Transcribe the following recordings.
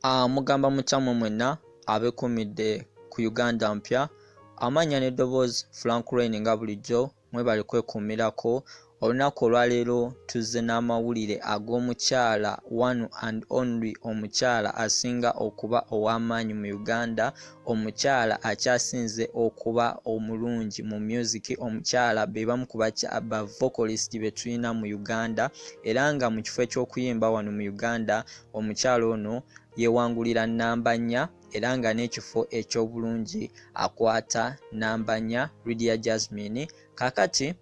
Mugamba mutya mmwe mwenna abeekuumidde ku Uganda Mpya? Amannya n'eddoboozi Frank Rain nga bulijjo mwebale kwekuumirako. Olunaku olwaleero tuzze n'amawulire ag'omukyala one and only, omukyala asinga okuba ow'amaanyi mu Uganda, omukyala akyasinze okuba omulungi mu music, omukyala be bamu ku ba vocalist be tulina mu Uganda era nga mu kifo eky'okuyimba wano mu Uganda omukyala ono yeewangulira nnamba nnya era nga n'ekifo eky'obulungi akwata nnamba nnya, Lydia Jazmine. Kaakati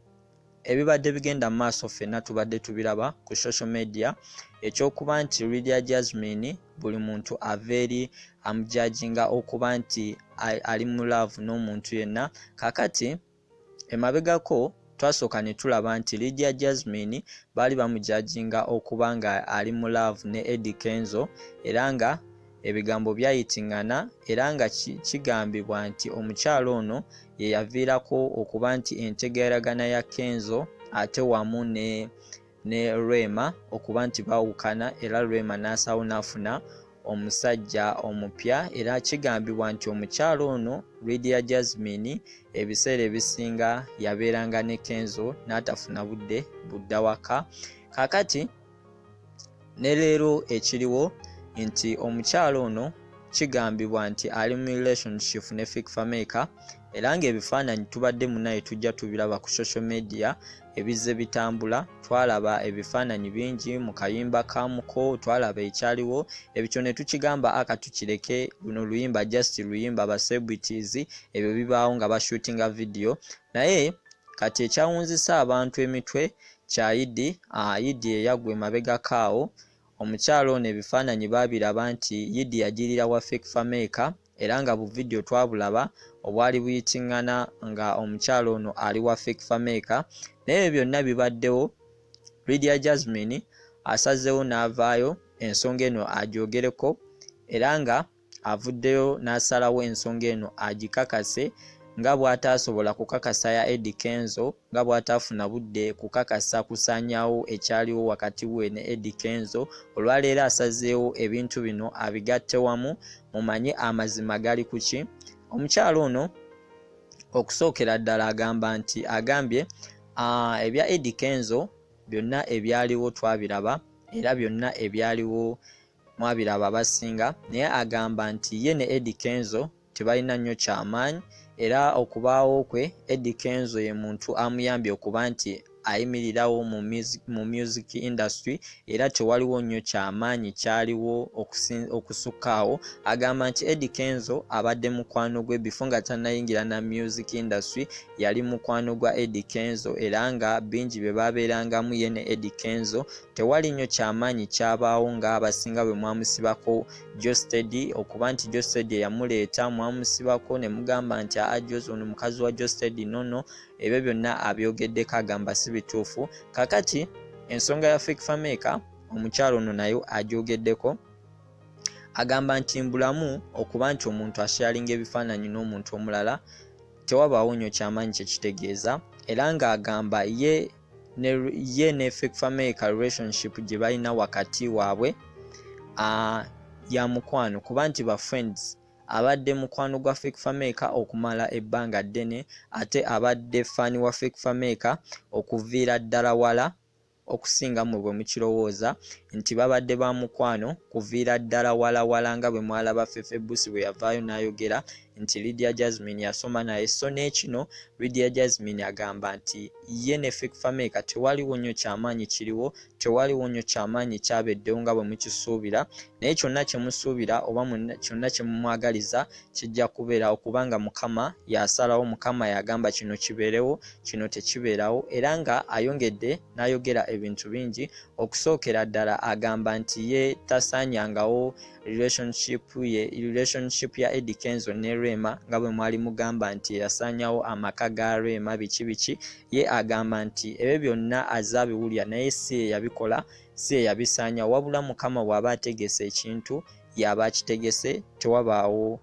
ebibadde bigenda mu maaso ffenna tubadde tubiraba ku social media, ekyokuba nti Lydia Jazmine buli muntu ava eri amujajinga okuba nti ali mu love n'omuntu yenna. Kaakati emabegako twasooka ne tulaba nti Lydia Jazmine baali bamujajinga okuba nga ali mu love ne Eddy Kenzo era nga ebigambo byayitingana era nga kigambibwa nti omukyala ono ye yaviirako okuba nti entegeeragana ya Kenzo ate wamu ne Rema okuba nti baawukana era Rema n'asalawo n'afuna omusajja omupya era kigambibwa nti omukyala ono Lydia Jazmine ebiseera ebisinga yabeeranga ne Kenzo n'atafuna budde budda waka. Kaakati ne leero ekiriwo nti omukyala ono kigambibwa nti ali mu relationship ne Fik Fameica era ng'ebifaananyi tubadde munaye tujja tubiraba ku social media ebizze bitambula. Twalaba ebifaananyi bingi mu kayimba ka muko, twalaba ekyaliwo ebityo ne tukigamba aka tukireke luno luyimba just luyimba ba celebrities ebyo bibaawo nga bashootinga video. Naye kati ekyawunzisa abantu emitwe kya Idi, Idi eyaggwa emabegako awo omukyala ono ebifaananyi baabiraba nti Idi yagirira wa Fik Fameica era nga bu vidiyo twabulaba obwali buyitingana nga omukyala ono ali wa Fik Fameica. Naye ebyo byonna bibaddewo, Lydia Jazmine asazeewo n'avaayo ensonga eno agyogereko era nga avuddeyo n'asalawo ensonga eno agikakase nga bw'ataasobola kukakasa ya Eddy Kenzo, nga bw'ataafuna budde kukakasa kusaanyaawo ekyaliwo wakati we ne Eddy Kenzo. Olwaleero asazeewo ebintu bino abigatte wamu mumanye amazima gali ku ki. Omukyala ono okusookera ddala agamba nti agambye ebya Eddy Kenzo byonna ebyaliwo twabiraba era byonna ebyaliwo mwabiraba abasinga, naye agamba nti ye ne Eddy Kenzo tebalina nnyo kyamaanyi era okubaawo kwe Eddy Kenzo ye muntu amuyambye okuba nti ayimirirawo mu music industry era tewaliwo nnyo kyamaanyi kyaliwo okusukka awo. Agamba nti Eddy Kenzo abadde mukwano gwe before nga tannayingira na music industry, yali mukwano gwa Eddy Kenzo era nga bingi bye babeerangamu ye ne Eddy Kenzo. Tewali nnyo kyamaanyi kyabaawo ng'abasinga bwe mwamusibako Geosteady, okuba nti Geosteady eyamuleeta mwamusibako ne mugamba nti aa Jose ono mukazi wa Geosteady. Nono ebyo byonna abyogeddeko agamba si bituufu. Kaakati ensonga ya Fik Fameica omukyala ono nayo agyogeddeko, agamba nti mbulamu okuba nti omuntu asharinga ebifaananyi n'omuntu omulala tewabaawo nnyo kyamaanyi kye kitegeeza, era ng'agamba ye ne Fik Fameica relationship gye balina wakati waabwe ya mukwano kuba nti ba friends. Abadde mukwano gwa Fik Fameica okumala ebbanga ddene ate abadde fan wa Fik Fameica okuviira ddala wala okusinga mmwe bwe mukirowooza nti babadde ba mukwano kuviira ddala wala wala, nga bwe mwalaba Fefe Busi bwe yavaayo n'ayogera nti Lydia Jazmine yasoma naye. So n'ekino Lydia Jazmine agamba nti ye ne Fik Fameica tewaliwo nnyo kyamaanyi kiriwo, tewaliwo nnyo kyamaanyi kyabeddewo nga bwe mukisuubira, naye kyonna kye musuubira oba kyonna kye mumwagaliza kijja kubeerawo kubanga Mukama y'asalawo, Mukama y'agamba kino kibeerewo, kino tekibeerawo. Era nga ayongedde n'ayogera ebintu bingi. Okusookera ddala agamba nti ye tasaanyangawo relationship ye, relationship ya Eddy Kenzo ne Rema, nga bwe mwali mugamba nti yasaanyawo amaka ga Rema biki biki. Ye agamba nti ebyo byonna azze abiwulira naye si ye yabikola, si ye yabisaanyawo, wabula Mukama bw'aba ategese ekintu y'aba akitegese, tewabaawo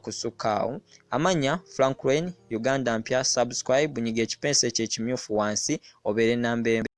kusukka awo. Amannya Frank Rain, Uganda Mpya. Subscribe, nyiga ekipensa ekyo ekimyufu wansi obeere namba.